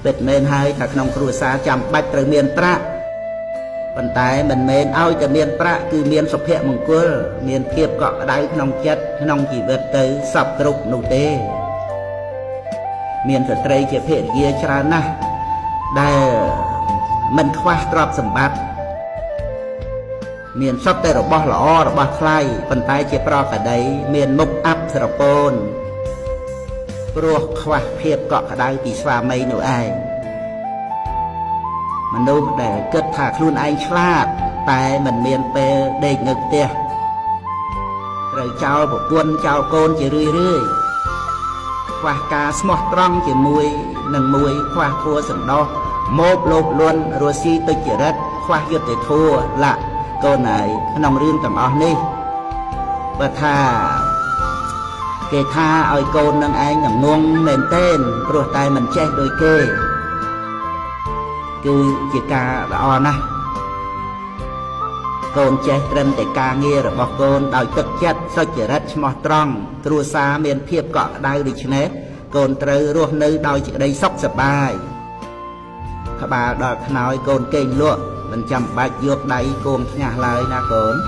ពិតមែនហើយថាក្នុងគ្រួសារចាំបាច់ត្រូវមានប្រាក់ប៉ុន្តែមិនមែនឲ្យតែមានប្រាក់គឺមានសុភមង្គលមានភាពកក់ក្ដៅក្នុងចិត្តក្នុងជីវិតទៅសពគ្រប់នោះទេមានស្ត្រីជាភរិយាច្រើនណាស់ដែលមិនខ្វះទ្រព្យសម្បត្តិមានសុទ្ធតែរបស់ល្អរបស់ថ្លៃប៉ុន្តែជាប្រកដីមានមុខអាប់ស្រពោនព្រោះខ្វះភាពកក់ក្ដៅពីស្វាមីនោះឯងមនុស្សដែលគិតថាខ្លួនឯងឆ្លាតតែមិនមានពេលដេកនៅផ្ទះត្រូវចោលប្រពន្ធចោលកូនជារឿយរឿយខ្វះការស្មោះត្រង់ជាមួយនឹងមួយខ្វះធัวសន្តោសមោបលោភលន់រស់ស៊ីទុច្ចរិតខ្វះយុត្តិធម៌ឡាកូនហើយក្នុងរឿងទាំងអស់នេះបើថាគេថាឲ្យកូននឹងឯងងងមែនទែនព្រោះតែមិនចេះដូចគេគឺជាការល្អណាស់កូនចេះត្រឹមតែការងាររបស់កូនដោយទឹកចិត្តសុចរិតស្មោះត្រង់គ្រួសារមានភាពកក់ក្ដៅដូច្នេះកូនត្រូវរស់នៅដោយសេចក្តីសុខសប្បាយក្បាលដល់ខ្នើយកូនគេងលក់មិនចាំបាច់យកដៃគោមថ្ងាសឡើយណាកូន។